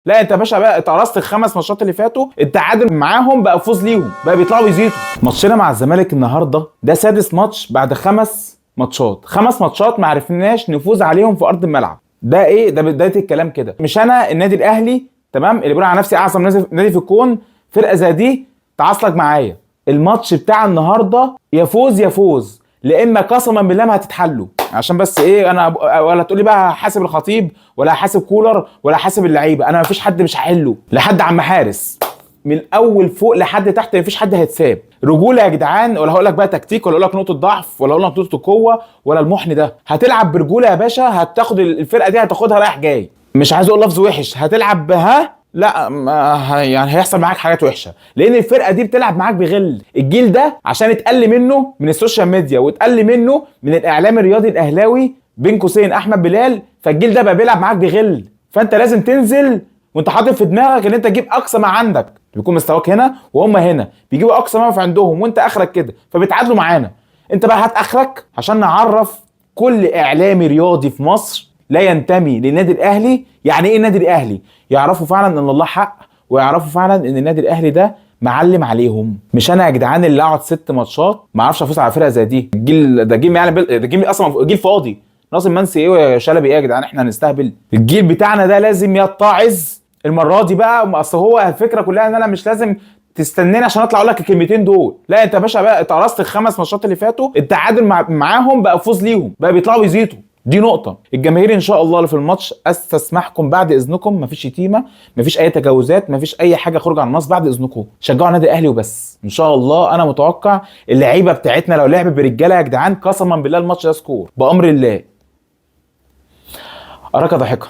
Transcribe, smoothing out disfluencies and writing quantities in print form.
لا انت يا باشا بقى اتقرصت الخمس ماتشات اللي فاتوا، التعادل معاهم بقى فوز ليهم، بقى بيطلعوا يزيدوا. ماتشنا مع الزمالك النهارده ده سادس ماتش بعد 5 ماتشات، 5 ماتشات ما عرفناش نفوز عليهم في ارض الملعب. ده ايه ده؟ بداية الكلام كده. مش انا النادي الاهلي، تمام، اللي بيقول على نفسي اعظم نادي في الكون، فرقه زي دي تعصلك معايا. الماتش بتاع النهارده يا فوز يا فوز، لا اما قسما بالله ما هتتحلوا. عشان بس ايه، انا ولا تقولي بقى حاسب الخطيب ولا حاسب كولر ولا حاسب اللعيبة، انا ما فيش حد مش هحله لحد عم حارس من اول فوق لحد تحت، مفيش حد هيتساب. رجوله يا جدعان، ولا هقول لك بقى تكتيك، ولا اقول لك نقطة ضعف، ولا اقول لك نقطة قوة، ولا المحن ده. هتلعب برجوله يا باشا، هتاخد الفرقة دي هتاخدها رايح جاي. مش عايز اقول لفظ وحش، هتلعب بها لا يعني هيحصل معاك حاجات وحشة، لان الفرقة دي بتلعب معاك بغل. الجيل ده عشان اتقل منه من ال social media واتقل منه من الاعلام الرياضي الاهلاوي بين قوسين احمد بلال، فالجيل ده بقى بيلعب معاك بغل. فانت لازم تنزل وانت حاطط في دماغك ان انت تجيب اقصى ما عندك، بيكون مستواك هنا وهم هنا بيجيبوا اقصى ما في عندهم وانت اخرك كده، فبيتعادلوا معانا. انت بقى هات اخرك عشان نعرف كل اعلامي رياضي في مصر لا ينتمي للنادي الاهلي يعني ايه النادي الاهلي، يعرفوا فعلا ان الله حق، ويعرفوا فعلا ان النادي الاهلي ده معلم عليهم. مش انا يا جدعان اللي اقعد 6 ماتشات ما اعرفش افوز على فرقه زي دي. الجيل ده جيل يعني ده جيل اصلا جيل فاضي. ناصر منسي ايه ويا شلبي ايه يا جدعان، احنا هنستهبل؟ الجيل بتاعنا ده لازم يتعظ المرة دي بقى. اصل هو الفكرة كلها ان انا مش لازم تستناني عشان اطلع اقول لك الكلمتين دول. لا انت يا باشا بقى اتقرصت الخمس ماتشات اللي فاتوا، التعادل معاهم بقى فوز ليهم، بقى بيطلعوا يزيدوا. دي نقطة. الجماهير إن شاء الله اللي في الماتش أستسمحكم بعد إذنكم، مفيش شتيمة، مفيش أي تجاوزات، مفيش أي حاجة خروج عن النص، بعد إذنكم شجعوا النادي الأهلي وبس. إن شاء الله أنا متوقع اللعيبة بتاعتنا لو لعبت برجالة يا جدعان قسما بالله الماتش ده score بأمر الله. أراك ضاحكة.